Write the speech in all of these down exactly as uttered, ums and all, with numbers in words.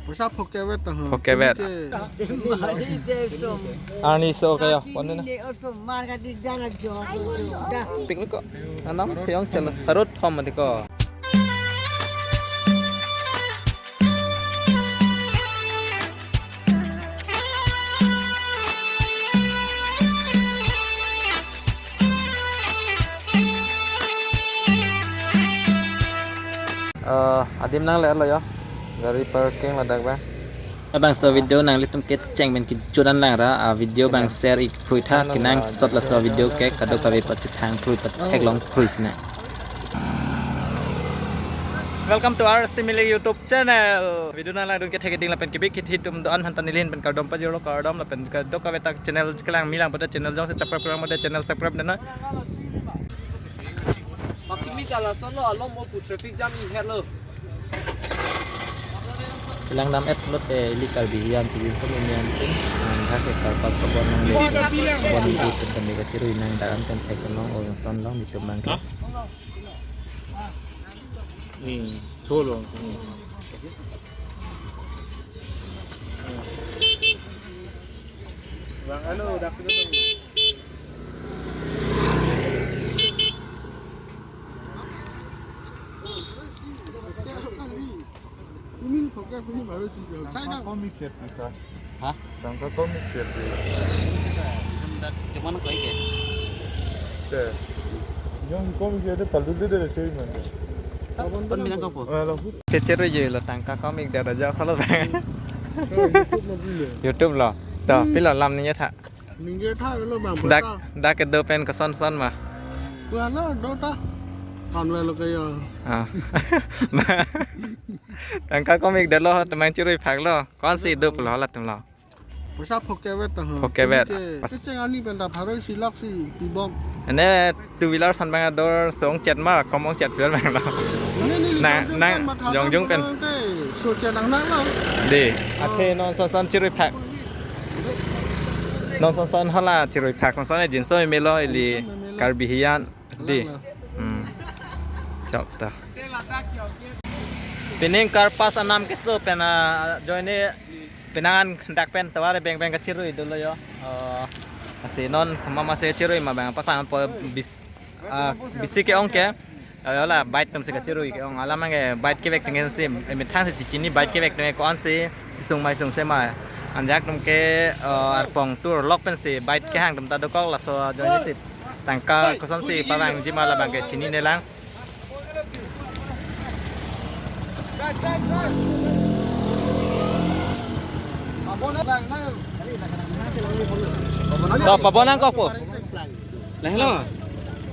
Poisa phoke vet ta ha. Phoke vet. Ke. Arni so kaya, pon na. Picnic ko. Anam, yang chalo. Harut thom mati ko. Eh, adim nang le lo yo. Gari parking ladak ba. Abang so video nanglitum kecheng pen kejut an lang ra, a video bang share ik phui tha, kenangsot laso video ke kadokave pachethang phui patheklong phui sina. Welcome to R S T Mili YouTube channel. Video nang langdun kethek ding lapen kebik kithi atum do-an aphan ta neli ahin pen kardom pajirlo, kardom lapen kadokave ta channel kelang milang pote channel jongsi subscribe kurang pote channel subscribe dena. Matumi jala solo along mo pu traffic jam i helo. Kelang dam et lote ili Karbi hian chijin solo nian pen. Nang hake karpas kebon nang le. Kebon di pen kami kachirui nang daram pen thek nong o son long di chumang ke. Hmm, solo. Hmm. Bang, alo, dak dulu. Ini pakai ini baru sih. Tangka komi kiat bisa. Hah? Tangka komi kiat bisa. Cuman koi ke? Te. Yang komi kiat itu palu deh dari sini mana? Pon bilang ko po? Eh, lo. Kecil aja lo tangka komi dari aja kalau. YouTube lo. Tuh, pilo lam ni ya tha. Ningje tha lo bang. Dak, dak kedo pen koson son ma. Wala do ta. Kan wala kayo. Ah. Tangka komi delo temang chirui phak lo. Konsi do pulo latum lo. Poisa phoke vet ta ha. Phoke vet. Kecheng ani pen ta pharo isi lakh si pibom. Ene two wheeler san bang ador song chet ma, komong chet pil bang lo. Ini ni nang, nang, jong jong pen. So chet nang nang lo. Di. Athe non son son chirui phak. Non son son hala chirui phak son son jinso melo ili Karbi hian. Di. Hmm. Chok ta. Pining karpas anam keso pen ajoine penangan dak pen tovar beng beng kachirui dolo yo. Eh, asi non mama se chirui ma bang paklang po bis, ah, bisi ke-ong ke. Eh, la bike atum si kachirui ke-ong alam ke bike kevek tengen si, eh, methang si chini bike kevek tengen ko-an si sung mai sung se ma. Anjak atum ke, eh, arpong tur lok pen si bike kehang atum ta dokok laso ajoine si tangka koson si pavangji ma labang ke chinine lang. To pabon nangkok po. Lahelo.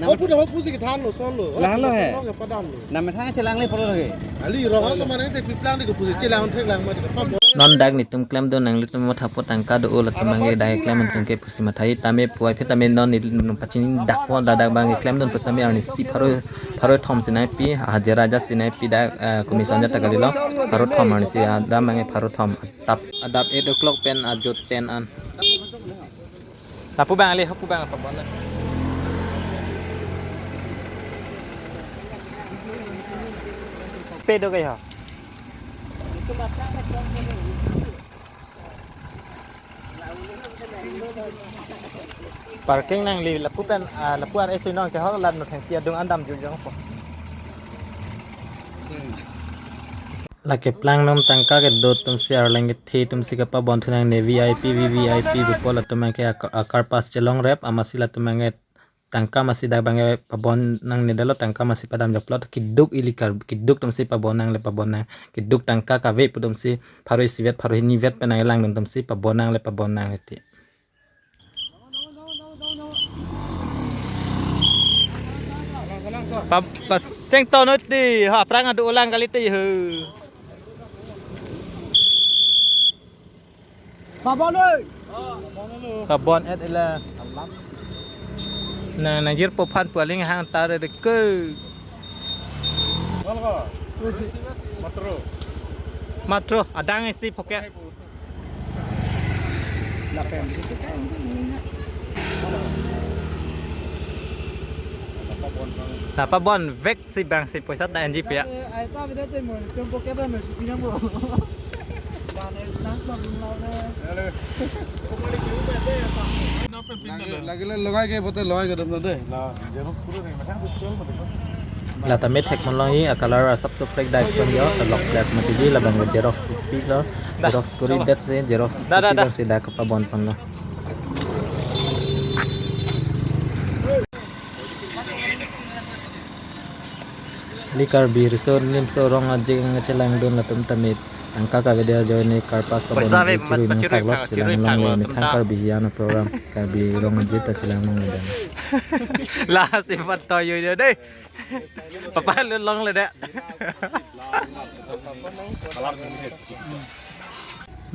Oh, pu dah, oh, pu si kethan lo, son lo. Lahelo he. Padam lo. Nam methang chelang le polo lagi. Ali rong so mana se piplang di ko pu si chelang thek lang ma di ko pabon. Non dak netum klemdun nanglitum matha po tangka do-o latum abangke dak klem atum ke pusi mathai tame puai phe tame non ni pachini dak pon dak abangke klemdun pu tame arnisi pharo, pharo thom si nangpi, hajira ja si nangpi dak, eh, commission ja ta kalilo, pharo thom arnisi adam abangke pharo thom adap, adap eight o'clock pen ajut ten an. Lapu bang ali, hapu bang apa bona? Pe do gaya. Parking nangli lapu pen, ah, lapu ar esui nong kehor lam no thengpi adung an damjul jong po. Lake plangdun tangka kedo atum si arleng kethe atum si kepabon thu nangne V I P, V V I P bupol atum abangke ak-, akarpas chelong rep amatsi latum abangke tangka masi dak abangke pabon nangne dalo tangka masi padam japlot kiduk ili kar kiduk atum si pabon nangle pabon nang kiduk tangka kave pu atum si pharo isi vet pharo hini vet pen nanglang atum si pabon nangle pabon nang iti. Pa, pa, cheng ton oti ha prang adu ulang kali ti hu. Pabon oi. Pabon et ila. Na na jir po phan pu aling hang tar de ke. Matro. Matro adang isi phoke. Napa bon vek si bang si poisa ta N G P ya. Ai sa bida te mo tum phoke ba no si pinang bo. Lagi, lagi le logai ke bote logai ke dam de. La tame thekponlongji, a-color asap so plek dak son jo, ta lok plek mati di, labang ke xerox copy lo, xerox kori det si, xerox copy si dak kapabon ponlo. Ili Karbi Riso Nimso Rong Aje kachelangdun latum tame tangka kave det ajoine karpas pabon chirui nangthak lo, chelang longle methang Karbi hian program Karbi Rong Aje ta chelang longle dan. Lasi pat to yo yo dei. Papa lu longle de.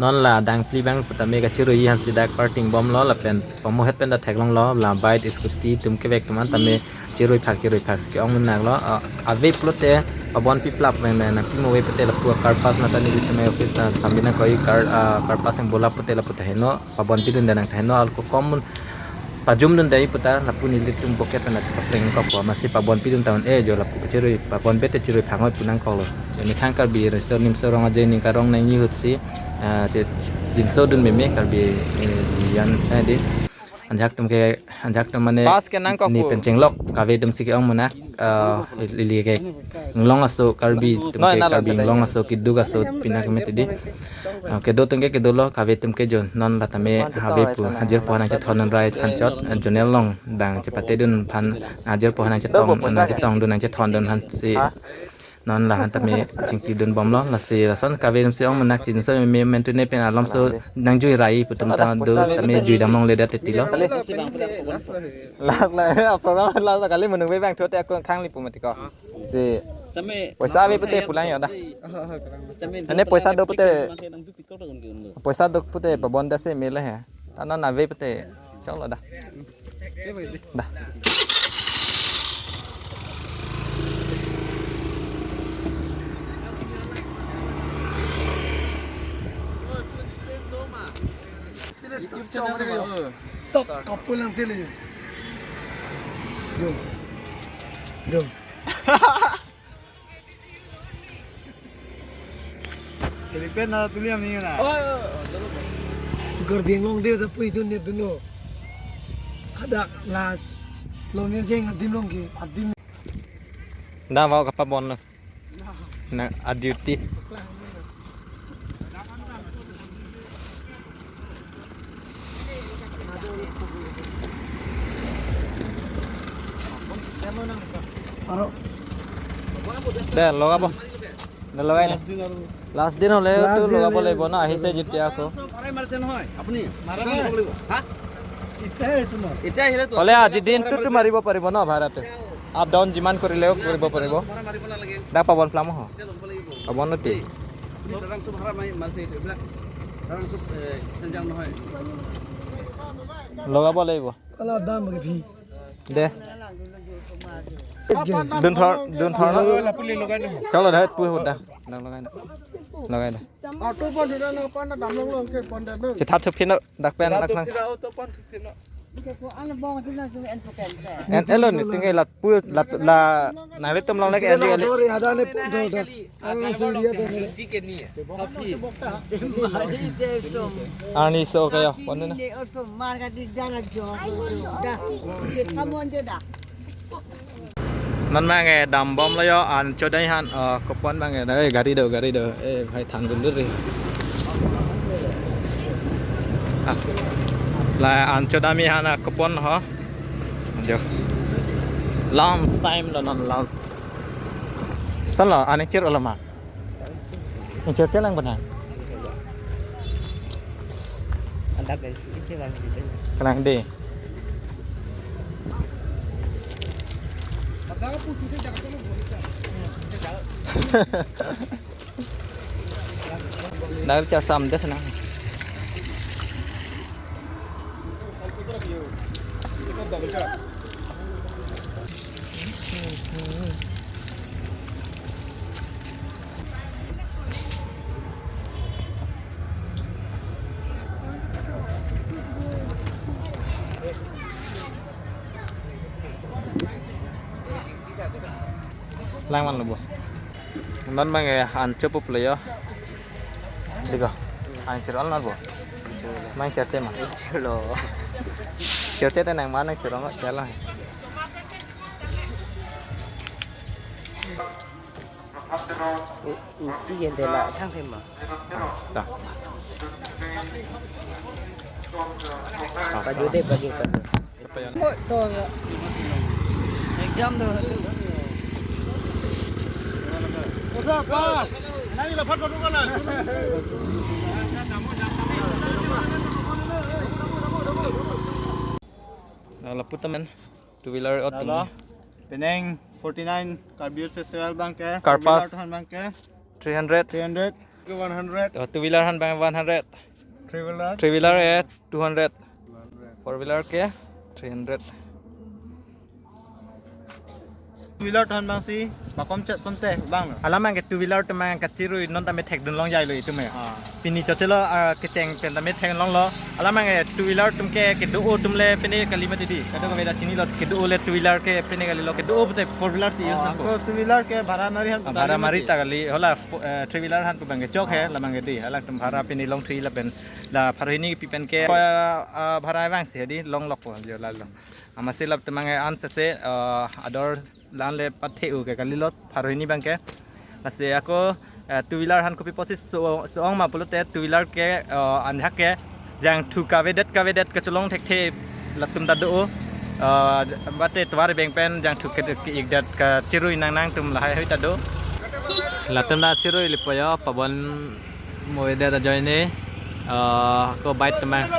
Non la dangphli abang putame kachirui han si dak parting bomlo lapen pamohet pen ta theklonglo la bike scooty atum kevek atum an tame chirui phak chirui phak si ke-ong munak lo, ah, ave pulote pabon pi plap meng meng nangpi mo ave pute lapu karpas nata nelitum office ta sambina koi kar, ah, karpas yang bola pute lapu ta heno pabon pidun dan nang ta heno alko komun pajumdun dei puta lapu nelitum pocket na kapreng kok po masi pabon pidun taun e jo lapu kachirui pabon pete chirui phangoi pu nangkoklo. Methang Karbi Riso Nimso Rong Aje ning karong nang ihut si, ah, che jinsodun meme Karbi, eh, yan, eh, di. Anjak atum ke, anjak atum mane pas ke nangkok ne pu pen chenglok kave atum si ke-ong munak, ah, ili ke inglong aso Karbi atum ke Karbi inglong aso keduk aso pinak mete di. Ah, kedo atum ke kedolo kave atum ke jo non la tame ave pu hajir po nangchethon rai thanchot, eh, jonel long dang chepatedun aphan hajir po nangchetong nangchetongdun nangchethondun aphan si non la han tame chingkidun bomlo lasi lason kave atum si ong munak chinso me mentune pen alom so nangjui rai pu atum ta do tame jui dam longle det tilo. Last la program last la kali menung be bang thote ako khang li pu mati ko. Si poisa ave pute pulang ya dah. Ane poisa do pute, poisa do pute pabon da si mele he. Tana na ave pute choklo dah. Dah. Sab couple lang sili. Dong. Dong. Jadi pen na tuliam ni na. Tukar binglong de ta pui tun ne duno. Ada last. Lo mirjeng adim long ke adim. Dah mau kapabon lo. Na a duty. Aro. Deh, logabo. Deh, logai na. Last দিন আৰু। Last দিন হ'লে তো last দিন লগাব হ'লে লাগিব ন, আহিছে যেতিয়া আকৌ। ভাড়া মাৰিছে নহয় আপুনি? মাৰা নাই। হা? এতিয়া আহিছো মই। এতিয়া আহিলে তো। হ'লে আজি দিনটোতো মাৰিব পাৰিব ন ভাড়াটো? আপ ডাউন যিমান কৰিলেও কৰিব পাৰিব। ভাড়া মাৰিব নালাগে। দা পাবন ফ্লাম হ। এতিয়া ল'ব লাগিব। পাবন নতি। দেই। আপুনি দাদাংশ ভাড়া মাৰি-, মাৰিছে এইটো। এইবিলাক দাদাংশ, এ, চেঞ্জাৰ নহয়। লগাব লাগিব। Kalar dam bagi phi. Deh. Dun thor, dun thor na. Chalo dah, pu dah. Dah logai na. Logai na. Chethat thup phin no, dak pen dak nang. En elo ni tinggal lat pu lat la nang le tum long lagi en. Ada ni pun dah dah. Ang Surya tu ni. Ani so kaya pon na. Non mang eh dam bom lo yo an chodai han, eh, kopon mang eh, eh, gari do, gari do, eh, bhai thang dulu re. Ah. La an chodami han, ah, kopon ho. Jo. Lunch time lo non lunch. Salo, ani chir ulama. Ni chir chir lang pernah. Anda bel sih ke bang gitu. Kelang deh. Dak char sam des na. Lang man lo bo. Non mang eh an chopo playo. Digo. Ang chirol nor bo. Mang cherche ma. Chirlo. Cherche te nang ma nang chirol nor kela. Uti gente la thang thema. Ta. Paju de paju paju. Exam do. Lapu teman two wheeler out. Halo. Penang forty-nine Karbi Youth Festival abangke. Car pass. Four wheeler atum abangke. Three hundred. Three hundred. One hundred. Oh, two wheeler atum abang one hundred. Three wheeler. Three wheeler eh two hundred. Four wheeler ke three hundred. Two wheeler atum abangsi pakom chet sonte bang lo. Alam abangke two wheeler atum abang kachirui non tame thekdun longjai lo itum eh. Ah. Pini chochelo, ah, kecheng pen tame thek longlo. Alam abangke two wheeler atum ke kedo-o atum le pine kali mati di. Kadokave ta chinilo kedo-o le two wheeler ke pine kalilo, kedo-o pute four wheeler si use. Ah, nangpo. Ko two wheeler ke bhara mari ahan. Ah, bhara mari mati ta kali. Hala fo-, eh, three wheeler atum abangke chok he, ah, la abangke di. Hala atum bhara pini longthui lapen la pharo hini pi pen ke, ah, ah, bhara abangsi di longlokpo jo lalo. Amatsi latum abangke an sese, ah, ador la-an le pathe-o ke kalilo pharo hini abangke. Lasi ako, eh, two wheeler atum kopi pusi so, so-ong ma pulote two wheeler ke, eh, anhak ke jangthu kavedet kavedet kachelong thekthe latum ta do-o. Eh, mate tovar abeng pen jangthu ke, ke-ikdet kachirui nangnang atum lahai hui ta do. Latum ta chirui lipo jo, pabon movedet ajoine, eh, ako bike atum abang.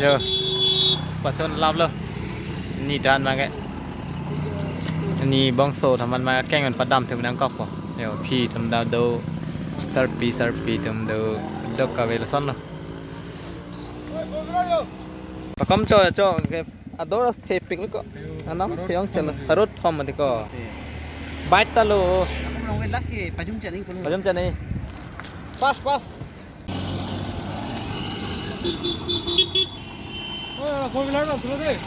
Yo, pason lap lo. Ni dan abangke. Ni bangso thaman ma keng an padam them nangkok po. Yo, phi atum ta do, sarpi sarpi atum do, dok kave lason lo. Pakom cho cho ke ador thepik ko. Anam pheong chalo. Harut thom mati ko. Bike ta lo. Aku nang welas ke pajum chani ko. Pajum chani. Pas, pas. Oh, four wheeler lo, sudah deh.